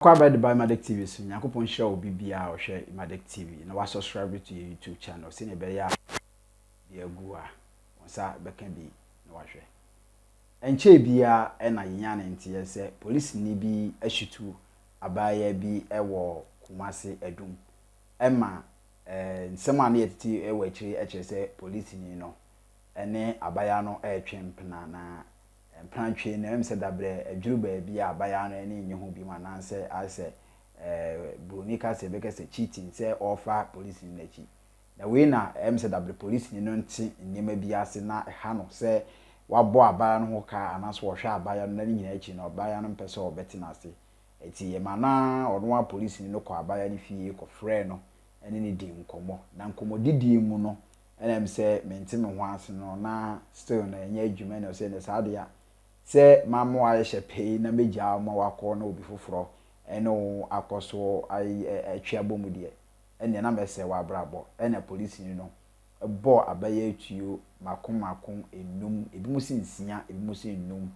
Akwaaba de ba Imadek TV so. Nyankopɔn nhyira obi biara a ɔhwɛ Imadek TV na wasubscribe to yɛ YouTube channel sɛnea ɛbɛyɛ a bi agu a wɔn nsa bɛka bi na wahwɛ. Ɛnkyɛɛ biara ɛna yɛnya ne nteɛ sɛ polisini bi ahyitu abaayewa bi wɔ Kumasi Adum ɛma nsɛm a ne yɛtete wɔ akyire kyerɛ sɛ polisini no ne abaayewa no retwe mpena, na mpenatwe no ɛm sɛ dabrɛ adwuru baabi a abaayewa no ani nnye ho bi mu anaasɛ ayɛ sɛ buroni ka sɛ ɛbɛka sɛ cheating, sɛ ɔrefa polisini no akyi. Na wei na ɛm sɛ dabrɛ polisini no nte nneɛma bi ase na ɛha no sɛ wabɔ abaayewa no ho ka anaasɛ wɔhwɛ abaayewa no, na ne nyinaa akyi no abaayewa no mpɛ sɛ ɔbɛte n'ase. Eti ɛma na ɔno a polisini no kɔ abaayewa no fie kɔfrɛɛ no ne no di nkɔmmɔ. Na nkɔmmɔdidie mu no, ɛna m sɛ mente me ho ase no na still na ɛnyɛ adwuma, na ɔsɛ ne saa deɛ a sɛ maama wayɛ hyɛ pɛi na mɛgyaa ma wakɔ na obi foforɔ ɛne wo akɔ so atwi abɔ mu deɛ, ɛnneɛ na mɛsɛ w'abrabɔ. Ɛna polisini no bɔɔ abaayewa tuo mako mako enum, ebi mu si 6, ebi mu si 5.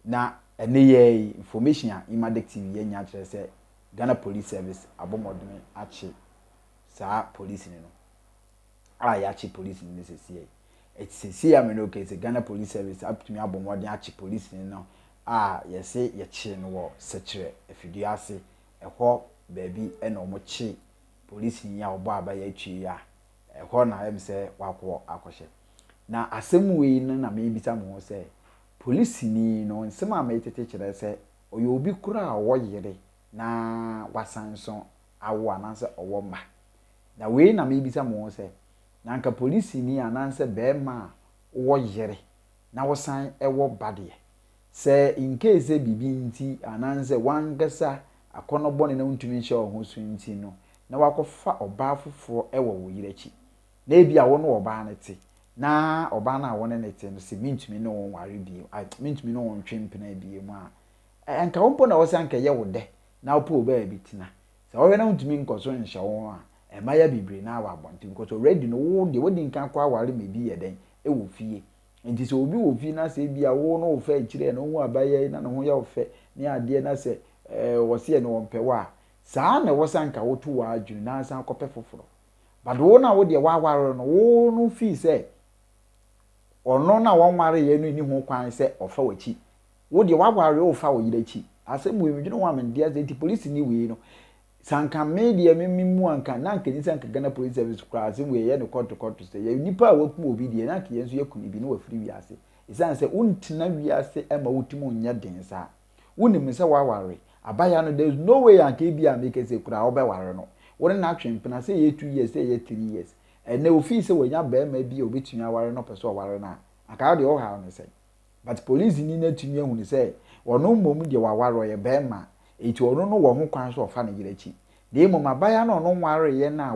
Na ɛne yɛ yi information a Imadek TV yɛnya kyerɛ sɛ Ghana Police Service abɔ mmɔden akye saa polisini no a yɛakye polisini no sɛsie yi. Ɛti sɛsie a mene okay sɛ Ghana Police Service atumi abɔ mmɔden akye polisini no a yɛse yɛkye no wɔ Sɛkyerɛ afidie ase ɛhɔ baabi, ɛna wɔn kye polisini a ɔbɔ abaayewa tuo yi a ɛhɔ na ɛm sɛ wakɔ akɔhyɛ. Na asɛm wei no na mebisa mo ho sɛ polisini no, nsɛm a metete kyerɛ sɛ ɔyɛ obi koraa a ɔwɔ yere na wasan so awo anaasɛ ɔwɔ mma. Na wei na mebisa mo ho sɛ na nka polisini anaasɛ bɛrima a wɔ yere na wosan ɛwɔ ba deɛ, sɛ in case sɛ biribi nti anaasɛ wankasa akɔnɔ bɔne na wontumi nhyɛ wo ho so nti no na wakɔfa ɔbaa foforɔ ɛwɔ wo yere akyi, na ebi a wo ne ɔbaa no te na ɔbaa no a wo ne ne te no sɛ mintumi ne wo nware bio, mintumi ne wo ntwe mpena bio mu a, nka wo mpo na wɔsɛ anka ɛyɛ wo dɛ na wopɛ wo baabi tena sɛ wɔhwɛ na wontumi nkɔ so nhyɛ wo ho a, ɛma yɛ bebree na awɔ abɔnten, because already no wo deɛ wodi nka kɔ aware ma ebi yɛ dɛn ɛwɔ fie. Nti sɛ obi wɔ fie na sɛ ebi a wo no wo fɛ akyire na wohu abayɛ na ne ho yɛ wo fɛ ne adeɛ na sɛ wɔsi yɛ no wɔn pɛ wɔ a, saa na ɛwɔ sɛ anka woto wɔ adwene na asan kɔpɛ foforɔ. But wo na wo deɛ waware no, wo no fii sɛ ɔno na wɔnware yɛ no ni ho kwan sɛ ɔfa w'akyi. Wo deɛ waware, wofa wo yere akyi. Asɛm wei medwene ho a mente ase. Nti polisi ni wei no, sanka me deɛ me mu anka na anka ni sɛ anka Ghana Police Service koraa asɛm wei yɛ no kɔto kɔto sɛ yɛ nipa a wakum obi deɛ, na anka yɛn nso yɛkum bi na wafiri wiase, ɛsiane sɛ wontena wiase ma wotumi nyɛ den saa. Wonim sɛ waware abaya no, there is no way anka ebi a meka sɛ koraa wobɛware no, wo ne no atwe mpena sɛ ɛyɛ 2 years, sɛ ɛyɛ 3 years, ɛnɛ ofii sɛ wanya barima bi a obɛtumi aware no, pɛ sɛ ɔware no a, anka wo deɛ ɔhaw no sɛ. But polisi ni no atumi ahunu sɛ ɔno mmom deɛ waware, ɔyɛ barima, eti ɔno no wɔ ho kwan so ɔfa ne yere akyi, na mmom abaya no ɔno nwareeɛ no a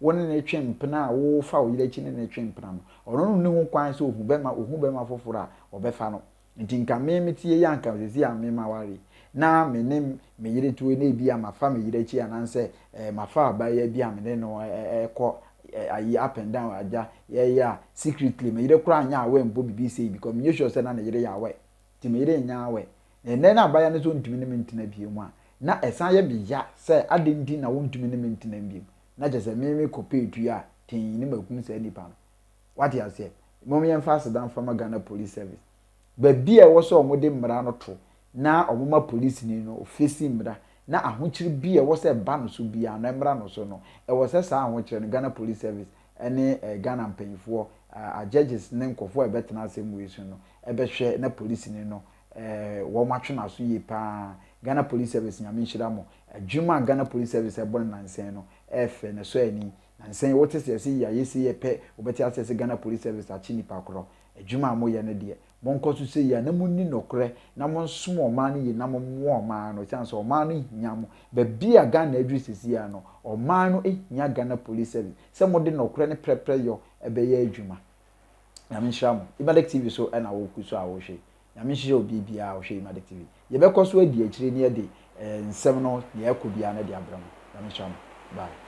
wo ne ne twe mpena a wofa wo yere akyi ne ne twe mpena no, ɔno no ne ho kwan sɛ ohu bɛrima foforɔ a ɔbɛfa no. Nti nka me metie yɛ anka sɛsi a me ma ware na me ne me yere tuo na ebi a mafa me yere akyi anaasɛ mafa abaayewa bi a me ne no ɛkɔ ayi up and down agya yɛyɛ a secretly, me yere koraa nyɛ aware mpo bibi sei, because me nyɛ sure sɛ na ne yere yɛ aware, nti me yere nyɛ aware. Na ɛnɛ na abaayewa no so ntumi ne me ntena bio mu a, na ɛsan yɛ me ya sɛ adi nti na wontumi ne me ntena bio, na kyerɛ sɛ me kɔ pay tu a tɛn ne ma kum saa nipa no. Wate aseɛ? Mo yɛmfa aseda mfa Ghana Police Service. Baabi a ɛwɔ sɛ wɔde mmara no to na wɔma polisini no ofesi mmara na ahokyere bi a ɛwɔ sɛ ɛba no so biara no mmra no so no, ɛwɔ sɛ saa ahokyere no Ghana Police Service ɛne Ghana mpanyinfoɔ a judges ne nkɔfoɔ a ɛbɛtena asɛm wei so no ɛbɛhwɛ na polisini no wɔn atwe n'aso yie paa. Ghana Police Service, Nyame nhyira mo. Adwuma a Ghana Police Service ɛbɔ no nansɛn no ɛɛfɛ na so ani nansɛn wote sɛ yɛsɛ yɛ ayɛ si yɛ pɛ, wobɛte asɛ sɛ Ghana Police Service akye nipa korɔ. Adwuma a moyɛ no deɛ, monkɔ so sɛ yie a na monni nɔkorɛ na monsom ɔman no yie na mommoa ɔman no, ɛsiane sɛ ɔman no hia mo. Baabi a Ghana aduru sisi a no, ɔman no hia Ghana Police Service sɛ mode nɔkorɛ ne prɛprɛ yɔ ɛbɛyɛ adwuma. Nyame nhyira mo. Imadek TV so ɛna wɔku so a wɔhwɛ. Nyame nhyira obi biara a wɔhwɛ Imadek TV. Yɛbɛkɔ so adi akyire ne yɛde nsɛm no deɛ ɛkɔ biara no de abrɛ mo. Nyame nhyira mo. Bye.